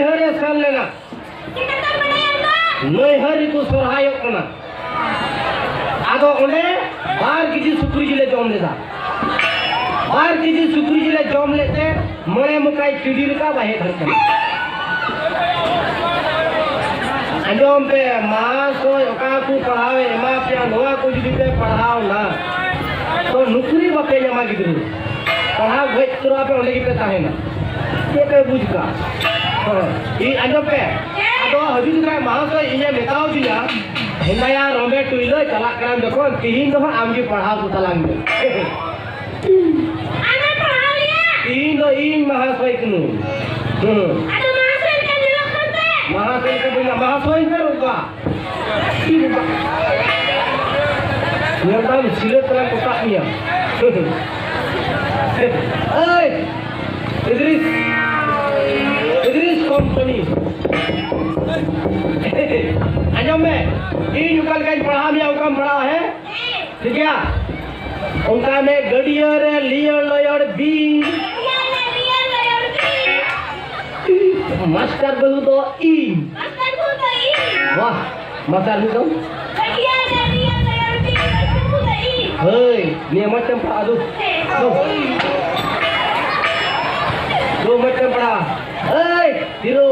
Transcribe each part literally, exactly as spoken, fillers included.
ᱱᱟᱹᱭᱦᱟᱹᱨ ᱮ ᱥᱮᱱ ᱞᱮᱱᱟ᱾ ᱱᱟᱹᱭᱦᱟᱹᱨ ᱨᱮᱠᱚ ᱥᱚᱨᱦᱟᱭᱚᱜ ᱠᱟᱱᱟ᱾ ᱟᱫᱚ ᱚᱸᱰᱮ ᱵᱟᱨ ᱠᱮᱡᱤ ᱥᱩᱠᱨᱤ ᱡᱤᱞᱮ ᱡᱚᱢ ᱞᱮᱫᱟ᱾ ᱵᱟᱨ ᱠᱮᱡᱤ ᱥᱩᱠᱨᱤ ᱡᱤᱞᱮ ᱡᱚᱢ ᱞᱮᱫ ᱛᱮ ᱢᱚᱬᱮ ᱢᱚᱠᱟᱭ ᱴᱤᱰᱤ ᱞᱮᱠᱟ ᱵᱟᱭ ᱦᱮᱡ ᱫᱟᱲᱮᱭᱟᱜ ᱠᱟᱱᱟ᱾ ᱟᱸᱡᱚᱢ ᱯᱮ, ᱢᱟᱦᱟᱥᱚᱭ ᱚᱠᱟ ᱠᱚ ᱯᱟᱲᱦᱟᱣ ᱮ ᱮᱢᱟ ᱯᱮᱭᱟ, ᱱᱚᱣᱟ ᱠᱚ ᱡᱩᱫᱤ ᱯᱮ ᱯᱟᱲᱦᱟᱣ ᱱᱟ, ᱛᱚ ᱱᱩᱠᱨᱤ ᱵᱟᱯᱮ ᱧᱟᱢᱟ ᱜᱤᱫᱽᱨᱟᱹ᱾ ᱯᱟᱲᱦᱟᱣ ᱜᱚᱡ ᱩᱛᱟᱹᱨᱚᱜᱼᱟ ᱯᱮ, ᱚᱸᱰᱮ ᱜᱮᱯᱮ ᱛᱟᱦᱮᱱᱟ᱾ ᱪᱮᱫ ᱯᱮ ᱵᱩᱡᱽ ᱠᱟᱜ? ᱦᱮᱸ, ᱤᱧ ᱟᱸᱡᱚᱢ ᱯᱮ᱾ ᱟᱫᱚ ᱦᱤᱡᱩᱜ ᱡᱚᱠᱷᱟᱡ ᱢᱟᱦᱟᱥᱚᱭ ᱤᱧᱮ ᱢᱮᱛᱟᱣ ᱫᱤᱧᱟ, "ᱦᱮᱸᱫᱟᱭᱟ ᱨᱚᱢᱮ ᱴᱩᱭᱞᱟᱹ, ᱪᱟᱞᱟᱜ ᱠᱟᱱᱟᱢ ᱡᱚᱠᱷᱚᱱ, ᱛᱤᱦᱤᱧ ᱫᱚ ᱦᱟᱸᱜ ᱟᱢ ᱜᱮ ᱯᱟᱲᱦᱟᱣ ᱠᱚ ᱛᱟᱞᱟᱝ ᱢᱮ᱾" ᱟᱢᱮᱢ ᱯᱟᱲᱦᱟᱣ ᱞᱮᱭᱟ? ᱛᱤᱦᱤᱧ ᱫᱚ ᱤᱧ ᱢᱟᱦᱟᱥᱚᱭ ᱠᱟᱹᱱᱟᱹᱧ᱾ ᱦᱮᱸ᱾ ᱟᱫᱚ ᱢᱟᱦᱟᱥᱚᱭ ᱞᱮᱠᱟ ᱧᱮᱞᱚᱜ ᱠᱟᱱ ᱛᱮ? ᱢᱟᱦᱟᱥᱚᱭ ᱞᱮᱠᱟ ᱵᱟᱹᱧ ᱧᱮᱞᱚᱜ, ᱢᱟᱦᱟᱥᱚᱭ ᱢᱮ ᱱᱚᱝᱠᱟ᱾ ᱧᱮᱞ ᱛᱟᱢ ᱥᱤᱞᱟᱹ ᱛᱮᱞᱟᱝ ᱠᱚᱴᱟᱜ ᱢᱮᱭᱟ᱾ ᱮᱭ, ᱤᱫᱨᱤᱥ, ᱤᱫᱨᱤᱥ ᱠᱚᱢᱯᱟᱱᱤ᱾ ᱟᱸᱡᱚᱢ ᱢᱮ, ᱤᱧ ᱚᱠᱟ ᱞᱮᱠᱟᱧ ᱯᱟᱲᱦᱟᱣ ᱢᱮᱭᱟ, ᱚᱱᱠᱟᱢ ᱯᱟᱲᱦᱟᱣᱟ, ᱦᱮᱸ? ᱴᱷᱤᱠ ᱜᱮᱭᱟ? ᱚᱱᱠᱟ ᱢᱮ, ᱜᱟᱹᱰᱭᱟᱹ ᱨᱮ ᱞᱤᱭᱟᱹᱲ ᱞᱚᱭᱚᱲ ᱵᱤᱧ᱾ ᱜᱟᱹᱰᱭᱟᱹ ᱨᱮ ᱞᱤᱭᱟᱹᱲ ᱞᱚᱭᱚᱲ ᱵᱤᱧ᱾ ᱢᱟᱥᱴᱟᱨ ᱵᱟᱹᱦᱩ ᱫᱚ ᱤᱧ᱾ ᱢᱟᱥᱴᱟᱨ ᱵᱟᱹᱦᱩ ᱫᱚ ᱤᱧ᱾ ᱵᱟᱦ, ᱢᱟᱥᱴᱟᱨ ᱵᱟᱹᱦᱩ ᱫᱚ? ᱜᱟᱹᱰᱭᱟᱹ ᱨᱮ ᱞᱤᱭᱟᱹᱲ ᱞᱚᱭᱚᱲ ᱵᱤᱧ᱾ ᱢᱟᱥᱴᱟᱨ ᱵᱟᱹᱦᱩ ᱫᱚ ᱤᱧ᱾ ᱦᱳᱭ, ᱱᱤᱭᱟᱹ ᱢᱚᱡᱽ ᱛᱮᱢ ᱯᱟᱲᱦᱟᱜᱼᱟ, ᱫᱩ᱾ ᱦᱮᱸ᱾ ᱫᱩ᱾ ᱫᱩ, ᱢᱚᱡᱽ ᱛᱮᱢ ᱯᱟᱲᱦᱟᱜᱼᱟ᱾ ᱦᱳᱭ, ᱦᱤᱨᱳ᱾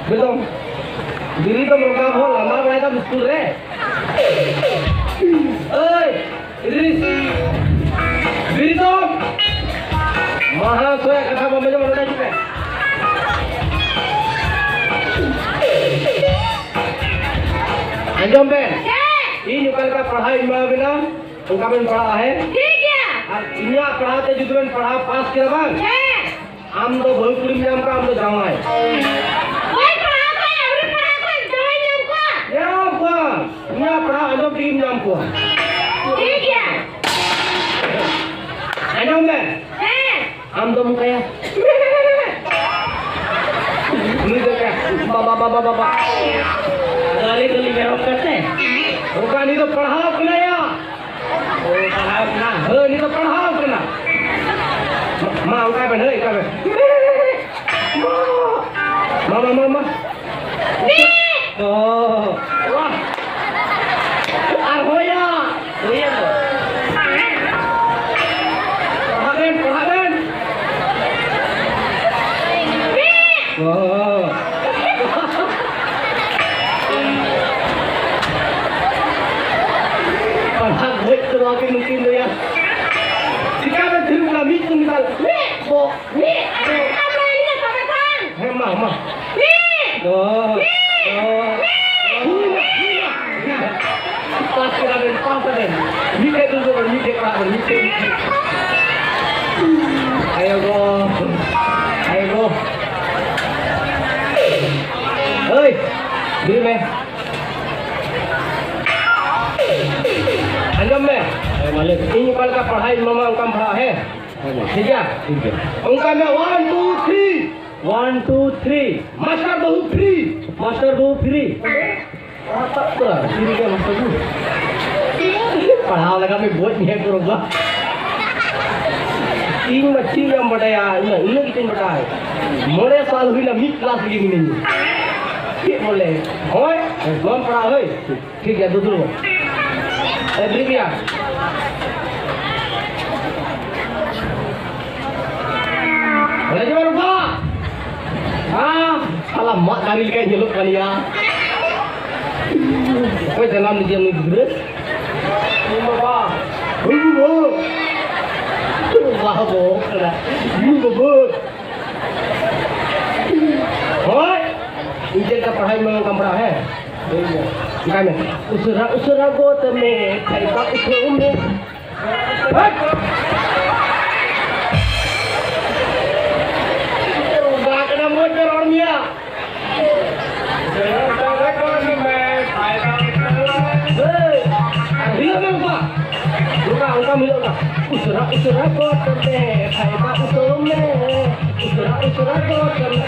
ᱵᱤᱨᱫᱚᱢ, ᱵᱤᱨᱫᱚᱢ ᱨᱚᱜᱟ ᱵᱚᱞ ᱞᱟᱸᱫᱟ ᱵᱟᱲᱟᱭ ᱫᱟᱢ ᱥᱠᱩᱞ ᱨᱮ᱾ ᱮᱭ, ᱤᱫᱨᱤᱥ, ᱵᱤᱨᱫᱚᱢ᱾ ᱢᱟᱦᱟᱥᱚᱭᱟᱜ ᱠᱟᱛᱷᱟ ᱵᱟᱢ ᱟᱸᱡᱚᱢᱟ, ᱱᱚᱰᱮ ᱦᱤᱡᱩᱜ ᱢᱮ᱾ ᱟᱸᱡᱚᱢ ᱵᱮᱱ᱾ ᱦᱮᱸ᱾ ᱤᱧ ᱚᱠᱟ ᱞᱮᱠᱟ ᱯᱟᱲᱦᱟᱣ ᱤᱧ ᱮᱢᱟ ᱵᱮᱱᱟ, ᱚᱱᱠᱟ ᱵᱮᱱ ᱯᱟᱲᱦᱟᱜᱼᱟ, ᱦᱮᱸ? ᱴᱷᱤᱠ ᱜᱮᱭᱟ᱾ ᱟᱨ ᱤᱧᱟᱹᱜ ᱯᱟᱲᱦᱟᱣ ᱛᱮ ᱡᱩᱫᱤ ᱵᱮᱱ ᱯᱟᱲᱦᱟᱣ ᱯᱟᱥ ᱠᱮᱫᱟ ᱵᱟᱝ? ᱦᱮᱸ᱾ ᱟᱢ ᱫᱚ ᱵᱟᱹᱦᱩ ᱠᱩᱲᱤᱢ ᱧᱟᱢ ᱠᱚᱣᱟ, ᱟᱢ ᱫᱚ ᱡᱟᱶᱟᱭ᱾ ᱵᱟᱹᱧ ᱯᱟᱲᱦᱟᱣ ᱠᱚᱣᱟ, ᱟᱹᱣᱨᱤ ᱯᱟᱲᱦᱟᱣ ᱠᱚᱣᱟ, ᱡᱟᱶᱟᱭ ᱧᱟᱢ ᱠᱚᱣᱟ᱾ ᱧᱟᱢ ᱠᱚᱣᱟ᱾ ᱤᱧᱟᱹᱜ ᱯᱟᱲᱦᱟᱣ ᱟᱸᱡᱚᱢ ᱛᱮᱜᱮᱢ ᱧᱟᱢ ᱠᱚᱣᱟ᱾ ᱴᱷᱤᱠ ᱜᱮᱭᱟ᱾ ᱟᱸᱡᱚᱢ ᱢᱮ᱾ ᱦᱮᱸ᱾ ᱟᱢ ᱫᱚᱢ ᱚᱱᱠᱟᱭᱟ᱾ ᱱᱩᱭ ᱫᱚ ᱚᱱᱠᱟ, ᱵᱟᱵᱟ, ᱵᱟᱵᱟ, ᱵᱟᱵᱟ᱾ ᱟᱫᱚ ᱟᱹᱞᱤᱧ ᱫᱚᱞᱤᱧ ᱢᱮᱨᱚᱢ ᱠᱟᱱᱛᱮ᱾ ᱚᱱᱠᱟ ᱱᱩᱭ ᱫᱚ ᱯᱟᱲᱦᱟᱣ ᱠᱟᱱᱟᱭᱟ᱾ ᱚ, ᱯᱟᱲᱦᱟᱣ ᱠᱟᱱᱟ᱾ ᱦᱳᱭ, ᱱᱤᱛ ᱫᱚ ᱯᱟᱲᱦᱟᱣ ᱠᱟᱱᱟ᱾ ᱢᱟ, ᱚᱱᱠᱟ ᱵᱮᱱ, ᱦᱳᱭ, ᱚᱱᱠᱟ ᱵᱮᱱ᱾ ᱢᱟ, ᱢᱟ, ᱢᱟ, ᱢᱟ᱾ ᱚ, ᱣᱟᱦ᱾ ᱟᱨ ᱦᱚᱭᱟ᱾ ᱦᱩᱭᱮᱱ ᱫᱚ᱾ ᱯᱟᱲᱦᱟᱜ ᱵᱮᱱ, ᱯᱟᱲᱦᱟᱜ ᱵᱮᱱ᱾ ᱚ᱾ ᱯᱟᱲᱦᱟᱜ ᱜᱚᱡ ᱠᱚᱫᱚ ᱟᱹᱠᱤᱱ ᱱᱩᱠᱤᱱ ᱫᱚᱭᱟ᱾ ᱪᱤᱠᱟ ᱵᱮᱱ ᱛᱷᱤᱨ ᱠᱟᱱᱟ? ᱢᱤᱫ ᱠᱚ ᱢᱮᱛᱟ ᱞᱮ, ᱵᱚ᱾ ᱢᱤᱫ ᱟᱢ ᱞᱟᱹᱭ ᱞᱮ ᱛᱚᱵᱮ ᱠᱷᱟᱱ᱾ ᱦᱮᱸ, ᱢᱟ, ᱢᱟ᱾ ᱢᱤᱫ! ᱚ, ᱚ᱾ ᱦᱩᱭᱱᱟ, ᱦᱩᱭᱱᱟ, ᱦᱩᱭᱱᱟ᱾ ᱯᱟᱥ ᱠᱮᱫᱟ ᱵᱮᱱ, ᱯᱟᱥ ᱠᱮᱫᱟ ᱵᱮᱱ᱾ ᱢᱤᱫᱴᱮᱡ ᱫᱩᱲᱩᱵ ᱵᱮᱱ, ᱢᱤᱫᱴᱮᱡ ᱯᱟᱲᱦᱟᱜ ᱵᱮᱱ, ᱢᱤᱫᱴᱮᱡ, ᱢᱤᱫᱴᱮᱡ᱾ ᱟᱭᱳ ᱜᱚ, ᱟᱭᱳ ᱜᱚ᱾ ᱦᱳᱭ, ᱫᱩᱲᱩᱵ ᱢᱮ᱾ ᱟᱸᱡᱚᱢ ᱢᱮ᱾ ᱦᱮᱸ, ᱢᱟ ᱞᱟᱹᱭ ᱢᱮ᱾ ᱤᱧ ᱚᱠᱟ ᱞᱮᱠᱟ ᱯᱟᱲᱦᱟᱣ ᱤᱧ ᱮᱢᱟᱢᱟ, ᱚᱱᱠᱟᱢ ᱯᱟᱲᱦᱟᱜᱼᱟ, ᱦᱮᱸ? ᱦᱮᱸ, ᱢᱟ᱾ ᱴᱷᱤᱠ ᱜᱮᱭᱟ? ᱴᱷᱤᱠ ᱜᱮᱭᱟ᱾ ᱚᱱᱠᱟ ᱢᱮ, one, two, three᱾ One, two, three᱾ Master ᱵᱟᱹᱵᱩ free᱾ ᱢᱟᱥᱴᱟᱨ ᱵᱟᱹᱵᱩ free᱾ ᱯᱟᱲᱦᱟᱣ ᱞᱮᱠᱟ ᱯᱮ ᱵᱚᱡ ᱢᱮᱭᱟ ᱠᱚ ᱵᱟᱵᱟ᱾ ᱤᱧ ᱢᱟ ᱪᱮᱫ ᱮᱢ ᱵᱟᱰᱟᱭᱟ, ᱤᱧ ᱢᱟ ᱤᱱᱟᱹᱜ ᱜᱮᱪᱚᱧ ᱵᱟᱰᱟᱭ᱾ ᱢᱚᱬᱮ ᱥᱟᱞ ᱦᱩᱭᱱᱟ ᱢᱤᱫ ᱠᱞᱟᱥ ᱨᱮᱜᱮ ᱢᱤᱱᱟᱹᱧᱟ᱾ ᱪᱮᱫ ᱵᱚᱞᱮ? ᱦᱳᱭ, ᱵᱟᱢ ᱯᱟᱲᱦᱟᱣ ᱦᱳᱭ᱾ ᱴᱷᱤᱠ ᱜᱮᱭᱟ, ᱫᱩᱫᱩ᱾ ᱮ, ᱫᱩᱫᱩ ᱜᱮᱭᱟ᱾ ᱵᱚᱞᱮ ᱡᱮ ᱵᱟᱹᱱᱩᱜ ᱠᱚᱣᱟ᱾ ᱦᱮᱸ, ᱥᱟᱞᱟ ᱢᱟᱜ ᱫᱟᱨᱮ ᱞᱮᱠᱟᱭ ᱧᱮᱞᱚᱜ ᱠᱟᱱ ᱜᱮᱭᱟ᱾ ᱚᱠᱚᱭ ᱡᱟᱱᱟᱢ ᱞᱮᱫᱮᱭᱟ ᱱᱩᱭ ᱜᱤᱫᱽᱨᱟᱹ? ᱤᱧ ᱵᱟᱵᱟ᱾ ᱦᱩᱭ ᱵᱟᱵᱟ᱾ ᱵᱟᱵᱟ ᱦᱚᱸ ᱵᱚᱦᱚᱜ ᱠᱟᱱᱟ᱾ ᱦᱩᱭ ᱵᱟᱵᱟ᱾ ᱦᱳᱭ᱾ ᱤᱧ ᱪᱮᱫ ᱞᱮᱠᱟ ᱯᱟᱲᱦᱟᱣ ᱤᱧ ᱢᱮ, ᱚᱱᱠᱟᱢ ᱯᱟᱲᱦᱟᱜᱼᱟ, ᱦᱮᱸ? ᱚᱱᱠᱟᱭ ᱢᱮ᱾ ᱩᱥᱟᱹᱨᱟ, ᱩᱥᱟᱹᱨᱟ ᱜᱚᱫ ᱢᱮ, ᱠᱷᱟᱭᱵᱟ ᱩᱴᱷᱟᱹᱣ ᱢᱮ᱾ ᱦᱮᱴ! ᱵᱟᱵᱟ ᱠᱟᱱᱟ, ᱢᱚᱡᱽ ᱛᱮ ᱨᱚᱲ ᱢᱮᱭᱟ᱾ ᱦᱮᱸ, ᱦᱤᱞᱟᱹᱜ ᱢᱮ ᱵᱟᱵᱟ᱾ ᱱᱚᱝᱠᱟ, ᱚᱱᱠᱟ ᱢᱤᱞᱟᱹᱜ ᱠᱟᱱᱟ᱾ ᱩᱥᱟᱹᱨᱟ, ᱩᱥᱟᱹᱨᱟ ᱜᱚᱫ ᱢᱮ, ᱯᱷᱟᱭᱫᱟ ᱩᱴᱷᱟᱹᱣ ᱢᱮ᱾ ᱩᱥᱟᱹᱨᱟ, ᱩᱥᱟᱹᱨᱟ ᱜᱚᱫ ᱢᱮ᱾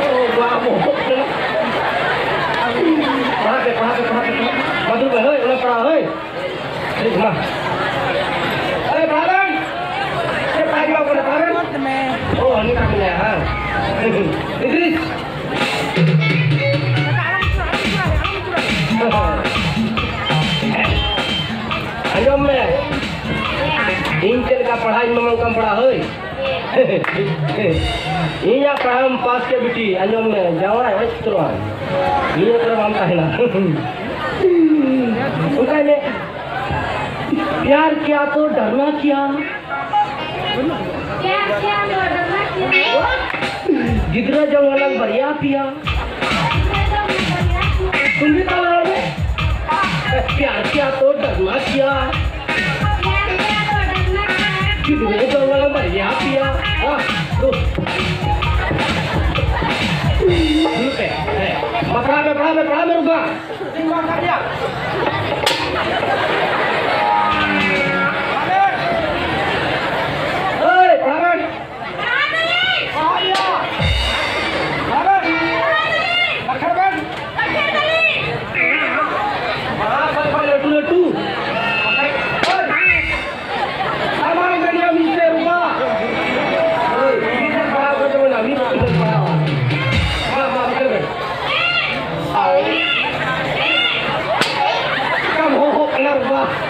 ᱚ, ᱵᱟ, ᱵᱚᱦᱚᱜ ᱠᱟᱱᱟ᱾ ᱯᱟᱲᱦᱟᱜ ᱯᱮ, ᱯᱟᱲᱦᱟᱜ ᱯᱮ, ᱯᱟᱲᱦᱟᱜ ᱯᱮ, ᱯᱟᱲᱦᱟᱜ ᱯᱮ᱾ ᱢᱟ ᱫᱩᱲᱩᱵ ᱢᱮ, ᱦᱳᱭ, ᱚᱱᱟ ᱯᱟᱲᱦᱟᱜ, ᱦᱳᱭ᱾ ᱴᱷᱤᱠ, ᱢᱟ᱾ ᱮ, ᱯᱟᱲᱦᱟᱜ ᱵᱮᱱ᱾ ᱪᱮᱫ ᱯᱟᱲᱦᱟᱜ ᱜᱮ ᱵᱟᱝ ᱚᱱᱠᱟᱢ ᱯᱟᱲᱦᱟᱜ ᱦᱳᱭ᱾ ᱤᱧᱟᱹᱜ ᱯᱟᱲᱦᱟᱣ ᱯᱟᱥ ᱠᱮᱫ ᱵᱤᱴᱤ, ᱟᱸᱡᱚᱢ ᱢᱮ, ᱡᱟᱶᱟᱭ ᱚᱲᱟᱜ ᱛᱚᱨᱟ ᱤᱧᱟᱹᱜ ᱛᱚᱨᱟ ᱵᱟᱢ ᱛᱟᱦᱮᱱᱟ᱾ ᱚᱱᱠᱟᱭ ᱢᱮ, ᱯᱭᱟᱨ ᱠᱤᱭᱟ ᱛᱚ ᱰᱟᱨᱱᱟ ᱠᱤᱭᱟ᱾ ᱜᱤᱫᱽᱨᱟᱹ ᱡᱚᱝ ᱟᱞᱟᱝ ᱵᱟᱨᱭᱟ ᱯᱮᱭᱟ᱾ ᱛᱩᱢᱵᱤ ᱛᱟᱞᱟ ᱨᱮ ᱯᱭᱟᱨ ᱠᱤᱭᱟ ᱛᱚ ᱰᱟᱨᱱᱟ ᱠᱤᱭᱟ᱾ ᱜᱤᱫᱽᱨᱟᱹ ᱡᱚᱝ ᱟᱞᱟᱝ ᱵᱟᱨᱭᱟ ᱯᱮᱭᱟ᱾ ᱦᱮᱸ, ᱫᱩ᱾ ᱯᱟᱲᱦᱟᱣ ᱢᱮ, ᱯᱟᱲᱦᱟᱣ ᱢᱮ, ᱯᱟᱲᱦᱟᱣ ᱢᱮ, ᱨᱩᱯᱟ᱾ ᱮᱭ, ᱯᱟᱲᱦᱟᱣ ᱢᱮ᱾ ᱞᱟᱹᱴᱩ, ᱞᱟᱹᱴᱩ᱾ ᱟᱢᱟᱨ ᱢᱮᱱᱟᱭᱟ ᱢᱤᱫᱴᱮᱱ ᱨᱩᱯᱟ᱾ ᱳᱭ, ᱢᱤᱫᱴᱮᱱ ᱯᱟᱲᱦᱟᱣ ᱠᱚ ᱡᱮᱢᱚᱱ ᱢᱤᱫ ᱴᱮᱱ ᱯᱟᱲᱦᱟᱣ᱾ ᱢᱟ, ᱢᱟ, ᱵᱩᱡᱷᱟᱹᱣ ᱢᱮ᱾ ᱟᱣ᱾ ᱪᱮᱠᱟᱢ ᱦᱚᱦᱚᱜ ᱠᱟᱱᱟ ᱨᱩᱯᱟ?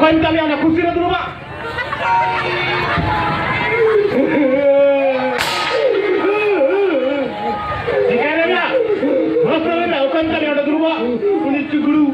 ᱚᱠᱚᱭ ᱢᱮᱛᱟᱜ ᱢᱮᱭᱟ ᱚᱱᱟ ᱠᱩᱨᱥᱤ ᱨᱮ ᱫᱩᱲᱩᱵᱟ? ᱪᱤᱠᱟᱹᱭ ᱱᱟᱭᱟ? ᱵᱷᱚᱥᱛᱚ ᱢᱮᱱᱟᱜ, ᱚᱠᱚᱭ ᱢᱮᱛᱟᱜ ᱢᱮᱭᱟ ᱚᱸᱰᱮ ᱫᱩᱲᱩᱵᱟ? ᱩᱱᱤ ᱪᱩᱜᱲᱩ᱾